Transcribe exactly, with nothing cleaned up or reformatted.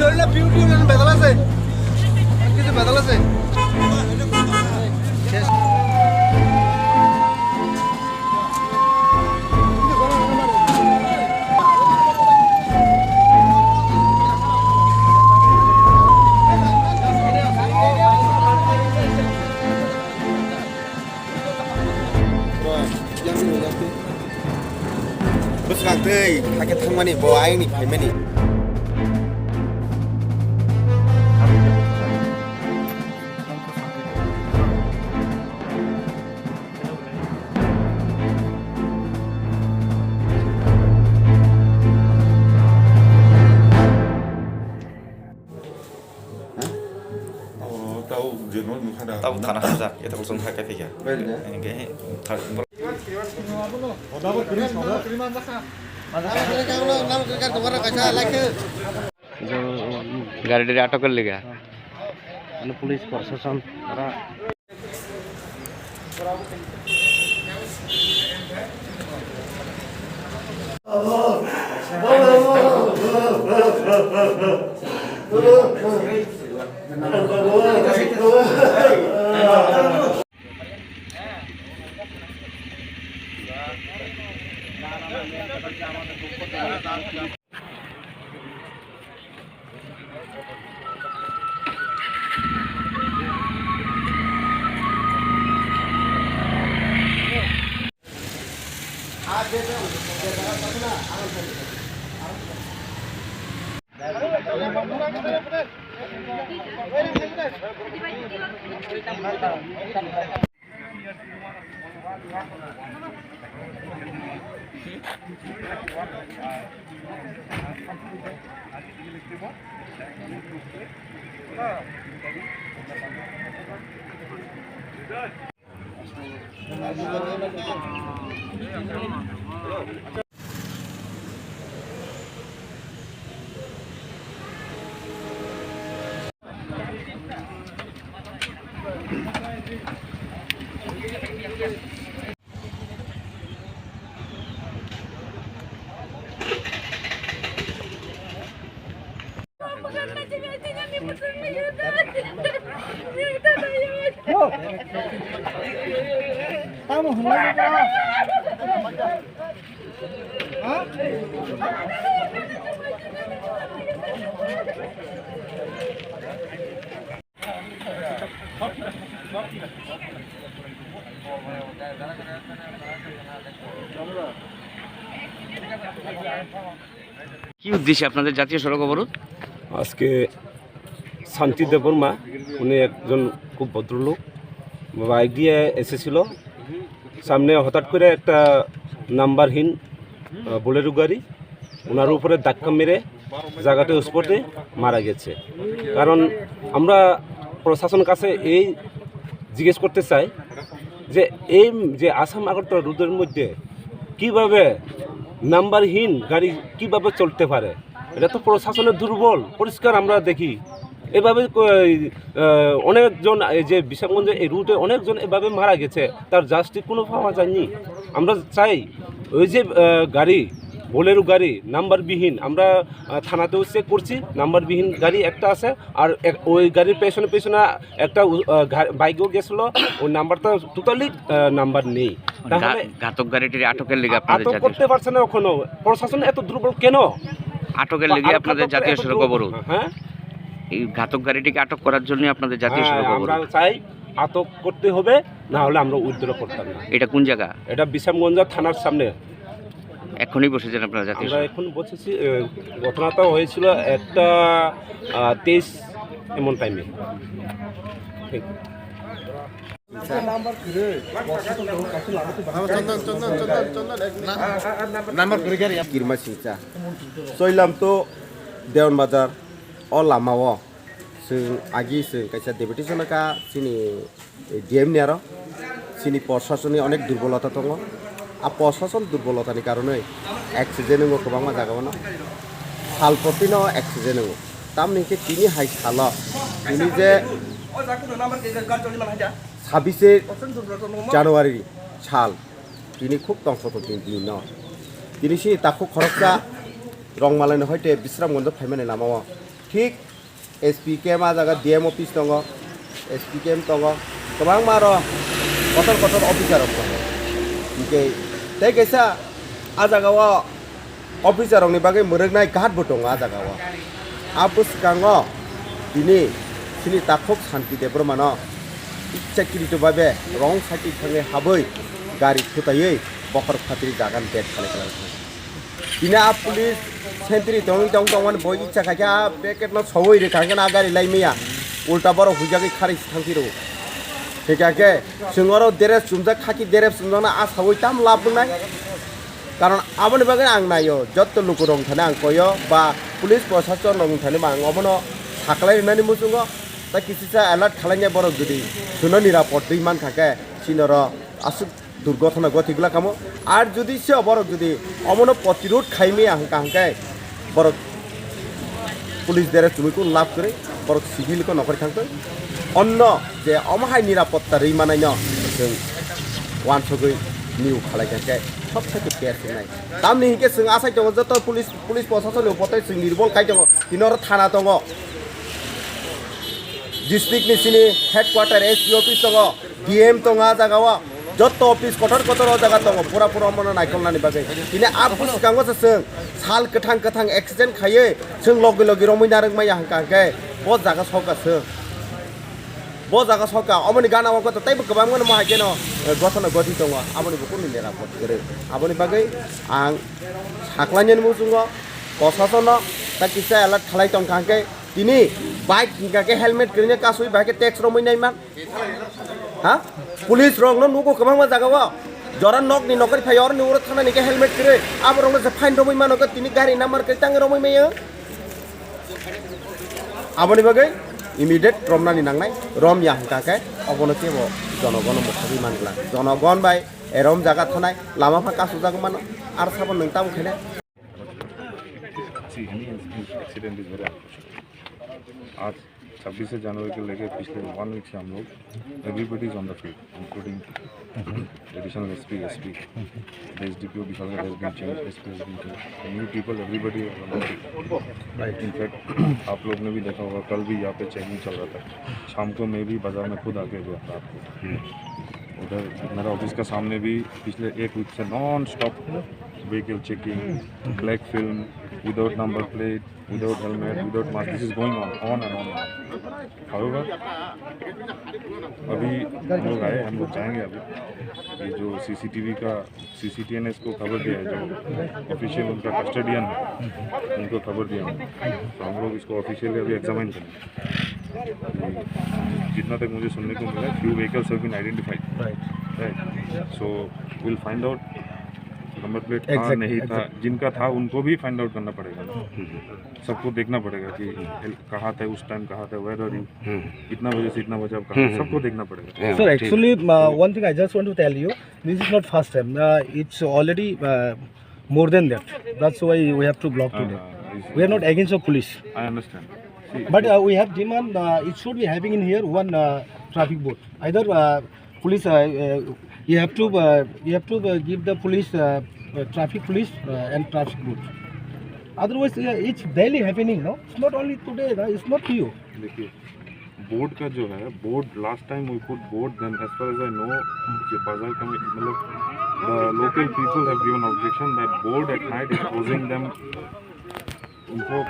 Piu piu na bedal ase. Kichu bedal ase. Bwswk tei hakhe thangmani bo ayangni phaimani. Tabuk thana hamjak, etago chwng hai khe thikya. Hingkhe thar-, Gari diri atok kar liga. Police, proshashan, tara কি উদ্দেশ্যে আপনাদের জাতীয় সড়ক অবরোধ? আজকে শান্তি দেববর্মা, উনি একজন খুব ভদ্রলোক, বাইক দিয়ে এসেছিল, সামনে হঠাৎ করে একটা নাম্বারহীন, আহ, বোলেরো গাড়ি ওনার উপরে ধাক্কা মেরে জায়গাতে স্পটে মারা গেছে। কারণ আমরা প্রশাসন কাছে এই জিজ্ঞেস করতে চাই যে এই যে আসাম আগরতলা রোডের মধ্যে কিভাবে নাম্বারহীন গাড়ি কিভাবে চলতে পারে? এটা তো প্রশাসনের দুর্বল, পরিষ্কার আমরা দেখি। এভাবে ক-, এই, আহ, অনেকজন এই যে বিশালগঞ্জে এই রুটে অনেকজন এভাবে মারা গেছে, তার জাস্টিস কোনো পাওয়া যায়নি। আমরা চাই ওই যে, আহ, গাড়ি, বোলেরো গাড়ি নাম্বারবিহীন, আমরা, আহ, থানাতেও চেক করছি, নাম্বারবিহীন গাড়ি একটা আছে, আর এক-, ওই গাড়ির পেছনে পেছনে একটা উ-, আহ, গা-, বাইকও গেছিল, ওই নাম্বারটা টোটালি, আহ, নাম্বার নেই। তাহলে ঘা-, ঘাতক গাড়িটির আটকের লেগে আপনাদের আটক জাতীয় করতে পারছে না এখনো। প্রশাসন এত দুর্বল কেন? আটকের লেগে আটক আপনাদের করতে জাতীয় এত সড়ক দুর্বল। অবরোধ। হ্যাঁ? এই ঘাতক গাড়িটিকে আটক করার জন্য আপনাদের জাতীয় হ্যাঁ, সড়ক অবরোধ। আমরা চাই আটক করতে হবে, না হলে আমরা উইথড্র করতাম না। এটা কোন জায়গা? এটা বিশালগঞ্জ থানার সামনে। এখনই বসেছেন আপনারা জাতীয় আমরা সড়ক? এখন বসেছি, এ, ঘটনাটা হয়েছিল একটা, আহ, তেইশ এমন টাইমে। ঠিক। Number kwrwi gari. Kirma singcha. Soilam to Dewan Bazar, o lama o. Chwng agi chwng kaisa deputation ka chini D M ni aro. Chini proshasoni onek durbolota tongo. A proshasoni durbolotani karonwi accident wngo kwbangma jaga o no. Sal protino accident wngo. Tamni hwnkhe tini hai salo, tini je sabise January sal, tini khub tongthok tongthok din no. Tini si takhuk khoroksa Rongmalani hoite Bisramganj phaimani lama o. Thik S P camp a jaga D M office tongo, S P camp tongo, kwbangma aro kotor kotor officer rok tongo. Hinkhe tei kaisa a jaga o officer rokni bagwi mwrwknai guard bo tongo a jaga o. A bwskango tini chini takhuk Santi Debbarmano ichakirito babe wrong side thangwi habwi gari thutaiwi bokhorok phatri jagani bag khalai khalai. Tini a police sentry tongwi tong tongmani bo icha khaikhe a packet no sowui rwkha hwnkhe a gari lai maya ulta borok huijagwi kharwi thangphiro. Hwnkhe chwng oro dress chumjak khaki dress chumjakno a sawi tam lab wngnai. Karon aboni bagwi ang naio, jotto lukurok wngthani ang koyo ba police proshasonrok wngthani ba ang obono saklai rwnani muchungo. Ta kisisa alert khalainai borok jodi chwngno nirapod twi mankha khe chini oro aswk durgothona goti glak kamo. Ar jodi se borok jodi omono protirod khaimaya hwnkha hwnkhe borok police dere chumui kunu lab kwrwi, borok civil ko nokori thangtwi. Onno je omo hai nirapotta rwi manaino chwng wansugwi new khalai kha khe sob theke case wngnai. Tamni hinkhe chwng asai tongo joto police, police proshasonni upotei chwng nirbol khai tongo. Tini oro thana tongo, district ni sini headquarter S P office tongo, D M tongo a jaga o, jotto office kotor kotor o jaga tongo, pura pura omono naikolnani bagwi. Tini a bwskango se chwng sal kwthang kwthang accident khaiwi chwng logi logi romwi narwk maya hwnkha hwnkhe bo jaga soka chwng. Bo jaga soka, omoni gana o koto teibo kwbangma no hai kheno, eh, gothana goti tongo, aboni bo kunu nirapod kwrwi. Aboni bagwi ang saklainani muchungo, proshasonno ta kisa alert khalai tongkha hwnkhe, tini bike hingkha khe helmet kwrwino kasui bai khe tax romwi naiman. Ha? Police rokno nugo kwbangma jaga o. Jora nokni nokori phai oroni uro thanani khe helmet kwrwi. Abo rokno se fine romwi mano khe tini gari number kwrwi tangwi romwi maya. Aboni bagwi immediate romnani nangnai, romya hwnkha khe obono kebo jonogono mwthagwi mangla. Jonogon bai erom jaga thanai, lama pha kasujagwi mano, ar sabo nwng tamo khainai. See, any incident is very unfortunate. आज छब्बीस जनवरी के लेके पिछले one week से हम लोग, everybody is on the field, including additional S P, S P, the S D P O Bishalgarh has been changed, S P has been changed, the new people, everybody is on the field. In fact, आप लोग ने भी देखा होगा, कल भी यहाँ पे चेकिंग चल रहा था। शाम को मैं भी बाजार में खुद आके गया था आपको। उधर मेरा ऑफिस का सामने भी पिछले एक वीक से non stop vehicle checking, black film, without number plate, without helmet, without mask, this is going on, on and on and on. However, अभी हम लोग आए, हम लोग जाएंगे अभी। ये जो सीसीटीवी का, सीसीटीएनएस को खबर दिया है, जो ऑफिशियल उनका कस्टडियन है, उनको खबर दिया हमने। तो हम लोग इसको ऑफिशियली अभी एग्जामिन करेंगे। जितना तक मुझे सुनने को मिला, few vehicles have been identified. Right. Right. So we'll find out number plate था, exact, नहीं था, exact. जिनका था उनको भी फाइंड आउट करना पड़ेगा ना। सबको देखना पड़ेगा कि कहाँ थे उस टाइम, कहाँ थे, वेयर आर यू, कितना बजे से इतना बजे आप कहाँ, सबको देखना पड़ेगा। Yeah, sir, ठीक। Actually, uh, one thing I just want to tell you, this is not first time. Uh, it's already, uh, more than that. That's why we have to block today. We are not against the police. I understand. See, but, uh, we have demand, uh, it should be having in here one, uh, traffic board. Either, uh, police, uh, uh, you have to, uh, you have to, uh, give the police, uh, uh, traffic police, uh, and traffic board. Otherwise, uh, it's daily happening, no? It's not only today, no? It's not new. देखिए, बोर्ड का जो है, board, last time we put board, then as far as I know, ये बाजार कमेटी, मतलब, the local people have given objection that board at night is causing them, उनको